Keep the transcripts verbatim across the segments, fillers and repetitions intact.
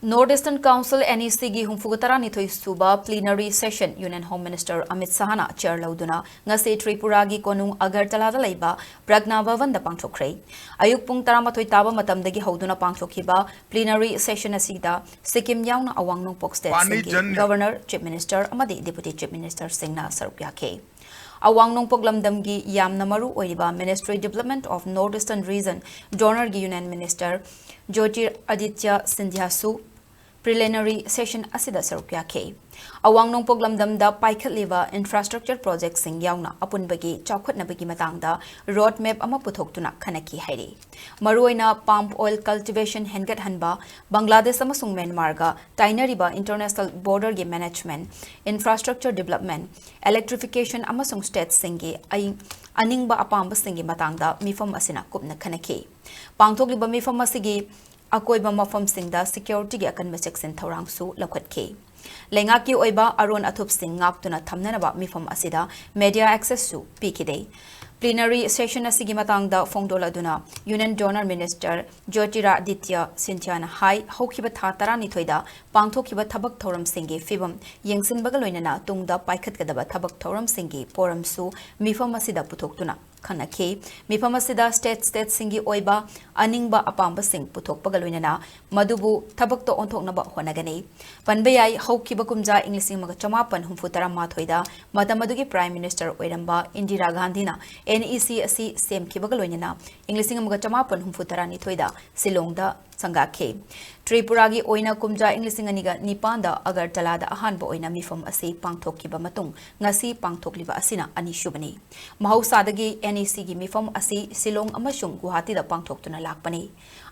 North Eastern Council, NEC ꯒꯤ ꯍꯨꯝꯐꯨꯒ ꯇꯔꯥꯅꯤꯊꯣꯏ ꯁꯨꯕ plenary session Union Home Minister Amit Shahꯅ chair ꯂꯧꯗꯨꯅ ꯉꯁꯤ ꯇ꯭ꯔꯤꯄꯨꯔꯥꯒꯤ ꯀꯣꯅꯨꯡ ꯑꯒꯔꯇꯂꯥꯗ ꯂꯩꯕ ꯄ꯭ꯔꯒꯅꯥ ꯚꯕꯟꯗ ꯄꯥꯡꯊꯣꯛꯈ꯭ꯔꯦ꯫ ꯑꯌꯨꯛ ꯄꯨꯡ ꯇꯔꯥꯃꯥꯊꯣꯏ ꯇꯥꯕ ꯃꯇꯝꯗꯒꯤ ꯍꯧꯗꯨꯅ ꯄꯥꯡꯊꯣꯛꯈꯤꯕ plenary session ꯑꯁꯤꯗ ꯁꯤꯛꯀꯤꯝ ꯌꯥꯎꯅ ꯑꯋꯥꯡ ꯅꯣꯡꯄꯣꯛ state ꯁꯤꯡꯒꯤ ꯄꯥꯅꯤ ꯖꯟꯌ꯫ Governor, Chief Minister ꯑꯃꯗꯤ Deputy Chief Minister ꯁꯤꯡꯅ ꯁꯔꯨꯛ ꯌꯥꯈꯤ꯫ ꯑꯋꯥꯡ ꯅꯣꯡꯄꯣꯛ ꯂꯝꯗꯝꯒꯤ ꯌꯥꯝꯅ ꯃꯔꯨ ꯑꯣꯏꯔꯤꯕ Ministry Development of North Eastern Region DoNER ꯒꯤ Union Minister ꯖ꯭ꯌꯣꯇꯤꯔꯥꯗꯤꯇ꯭ꯌ ꯁꯤꯟꯙ꯭ꯌꯥꯁꯨ plenary session ꯑꯁꯤꯗ ꯁꯔꯨꯛ ꯌꯥꯈꯤ꯫ ꯑꯋꯥꯡ ꯅꯣꯡꯄꯣꯛ ꯂꯝꯗꯝꯗ ꯄꯥꯏꯈꯠꯂꯤꯕ infrastructure project ꯁꯤꯡ ꯌꯥꯎꯅ ꯑꯄꯨꯟꯕꯒꯤ ꯆꯥꯎꯈꯠꯅꯕꯒꯤ ꯃꯇꯥꯡꯗ road map ꯑꯃ ꯄꯨꯊꯣꯛꯇꯨꯅ ꯈꯟꯅꯈꯤ ꯍꯥꯏꯔꯤ꯫ ꯃꯔꯨꯑꯣꯏꯅ palm oil cultivation ꯍꯦꯟꯒꯠꯍꯟꯕ, ꯕꯪꯒ꯭ꯂꯥꯗꯦꯁ ꯑꯃꯁꯨꯡ ꯃ꯭ꯌꯥꯟꯃꯥꯔꯒ ꯇꯥꯏꯅꯔꯤꯕ international border ꯒꯤ management, infrastructure development, electrification ꯑꯃꯁꯨꯡ state ꯁꯤꯡꯒꯤ ꯑꯏꯪ-, ꯑꯅꯤꯡꯕ ꯑꯄꯥꯝꯕꯁꯤꯡꯒꯤ ꯃꯇꯥꯡꯗ ꯃꯤꯐꯝ ꯑꯁꯤꯅ ꯀꯨꯞꯅ ꯈꯟꯅꯈꯤ꯫ ꯄꯥꯡꯊꯣꯛꯂꯤꯕ ꯃꯤꯐꯝ ꯑꯁꯤꯒꯤ ꯑꯀꯣꯏꯕ ꯃꯐꯝꯁꯤꯡꯗ security ꯒꯤ ꯑꯀꯟꯕ ꯆꯦꯛꯁꯤꯟ ꯊꯧꯔꯥꯡꯁꯨ ꯂꯧꯈꯠꯈꯤ꯫ ꯂꯩꯉꯥꯛꯀꯤ ꯑꯣꯏꯕ ꯑꯔꯣꯟ ꯑꯊꯨꯞꯁꯤꯡ ꯉꯥꯛꯇꯨꯅ ꯊꯝꯅꯅꯕ ꯃꯤꯐꯝ ꯑꯁꯤꯗ media access ꯁꯨ ꯄꯤꯈꯤꯗꯦ꯫ Plenary session ꯑꯁꯤꯒꯤ ꯃꯇꯥꯡꯗ ꯐꯣꯡꯗꯣꯛꯂꯗꯨꯅ Union DoNER Minister ꯖ꯭ꯌꯣꯇꯤꯔꯥꯗꯤꯇ꯭ꯌ ꯁꯤꯟꯙ꯭ꯌꯥꯅ ꯍꯥꯏ, ꯍꯧꯈꯤꯕ ꯊꯥ ꯇꯔꯥꯅꯤꯊꯣꯏꯗ ꯄꯥꯡꯊꯣꯛꯈꯤꯕ ꯊꯕꯛ ꯊꯧꯔꯝꯁꯤꯡꯒꯤ ꯐꯤꯕꯝ ꯌꯦꯡꯁꯤꯟꯕꯒ ꯂꯣꯏꯅꯅ ꯇꯨꯡꯗ ꯄꯥꯏꯈꯠꯀꯗꯕ ꯊꯕꯛ ꯊꯧꯔꯝꯁꯤꯡꯒꯤ ꯄꯣꯔꯝꯁꯨ ꯃꯤꯐꯝ ꯑꯁꯤꯗ ꯄꯨꯊꯣꯛꯇꯨꯅ ꯈꯟꯅꯈꯤ꯫ ꯃꯤꯐꯝ ꯑꯁꯤꯗ state state ꯁꯤꯡꯒꯤ ꯑꯣꯏꯕ ꯑꯅꯤꯡꯕ ꯑꯄꯥꯝꯕꯁꯤꯡ ꯄꯨꯊꯣꯛꯄꯒ ꯂꯣꯏꯅꯅ ꯃꯗꯨꯕꯨ ꯊꯕꯛꯇ ꯑꯣꯟꯊꯣꯛꯅꯕ ꯍꯣꯠꯅꯒꯅꯤ꯫ ꯄꯟꯕ ꯌꯥꯏ, ꯍꯧꯈꯤꯕ ꯀꯨꯝꯖꯥ ꯏꯪ ꯂꯤꯁꯤꯡ ꯑꯃꯒ ꯆꯃꯥꯄꯟ ꯍꯨꯝꯐꯨ ꯇꯔꯥ ꯃꯥꯊꯣꯏꯗ ꯃꯇꯝ ꯑꯗꯨꯒꯤ Prime Minister ꯑꯣꯏꯔꯝꯕ ꯏꯟꯗꯤꯔꯥ ꯒꯥꯟꯙꯤꯅ NEC ꯑꯁꯤ ꯁꯦꯝꯈꯤꯕꯒ ꯂꯣꯏꯅꯅ ꯏꯪ ꯂꯤꯁꯤꯡ ꯑꯃꯒ ꯆꯃꯥꯄꯟ ꯍꯨꯝꯐꯨ ꯇꯔꯥꯅꯤꯊꯣꯏꯗ ꯁꯤꯂꯣꯡꯗ ꯁꯪꯒꯥꯈꯤ꯫ ꯇ꯭ꯔꯤꯄꯨꯔꯥꯒꯤ ꯑꯣꯏꯅ ꯀꯨꯝꯖꯥ ꯏꯪ ꯂꯤꯁꯤꯡ ꯑꯅꯤꯒ ꯅꯤꯄꯥꯟꯗ ꯑꯒꯔꯇꯂꯥꯗ ꯑꯍꯥꯟꯕ ꯑꯣꯏꯅ ꯃꯤꯐꯝ ꯑꯁꯤ ꯄꯥꯡꯊꯣꯛꯈꯤꯕ ꯃꯇꯨꯡ ꯉꯁꯤ ꯄꯥꯡꯊꯣꯛꯂꯤꯕ ꯑꯁꯤꯅ ꯑꯅꯤꯁꯨꯕꯅꯤ꯫ ꯃꯍꯧꯁꯥꯗꯒꯤ NEC ꯒꯤ ꯃꯤꯐꯝ ꯑꯁꯤ ꯁꯤꯂꯣꯡ ꯑꯃꯁꯨꯡ ꯒꯨꯋꯥꯍꯥꯇꯤꯗ ꯄꯥꯡꯊꯣꯛꯇꯨꯅ ꯂꯥꯛꯄꯅꯤ꯫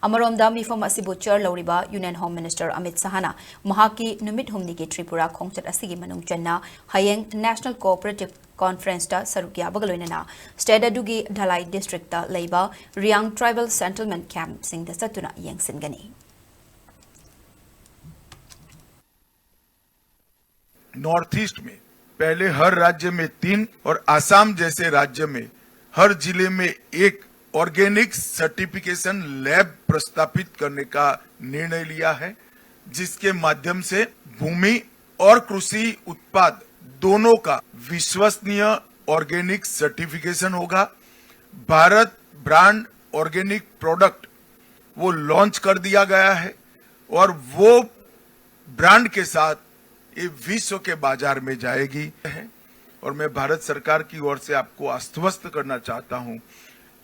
ꯑꯃꯔꯣꯝꯗ ꯃꯤꯐꯝ ꯑꯁꯤꯕꯨ chair ꯂꯧꯔꯤꯕ Union Home Minister ꯑꯃꯤꯠ ꯁꯍꯥꯅ ꯃꯍꯥꯛꯀꯤ ꯅꯨꯃꯤꯠ ꯍꯨꯝꯅꯤꯒꯤ ꯇ꯭ꯔꯤꯄꯨꯔꯥ ꯈꯣꯡꯆꯠ ꯑꯁꯤꯒꯤ ꯃꯅꯨꯡ ꯆꯟꯅ ꯍꯌꯦꯡ National Cooperative Conference ꯇ ꯁꯔꯨꯛ ꯌꯥꯕꯒ ꯂꯣꯏꯅꯅ state ꯑꯗꯨꯒꯤ ꯙꯂꯥꯏ district ꯇ ꯂꯩꯕ ꯔꯤꯌꯥꯡ tribal settlement camp ꯁꯤꯡꯗ ꯆꯠꯇꯨꯅ ꯌꯦꯡꯁꯤꯟꯒꯅꯤ꯫ नॉर्थ ईस्ट में पहले हर राज्य में तीन और आसाम जैसे राज्य में हर जिले में एक ऑर्गेनिक सर्टिफिकेशन लैब प्रस्थापित करने का निर्णय लिया है। जिसके माध्यम से भूमि और कृषि उत्पाद दोनों का विश्वसनीय ऑर्गेनिक सर्टिफिकेशन होगा। भारत ब्रांड ऑर्गेनिक प्रोडक्ट वो लॉन्च कर दिया गया है और वो ब्रांड के साथ ये विश्व के बाजार में जाएगी। और मैं भारत सरकार की ओर से आपको आश्वस्त करना चाहता हूं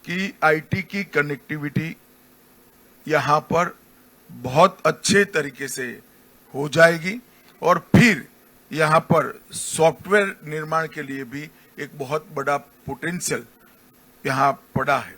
कि आईटी की कनेक्टिविटी यहाँ पर बहुत अच्छे तरीके से हो जाएगी और फिर यहाँ पर सॉफ्टवेयर निर्माण के लिए भी एक बहुत बड़ा पोटेंशियल यहाँ पड़ा है।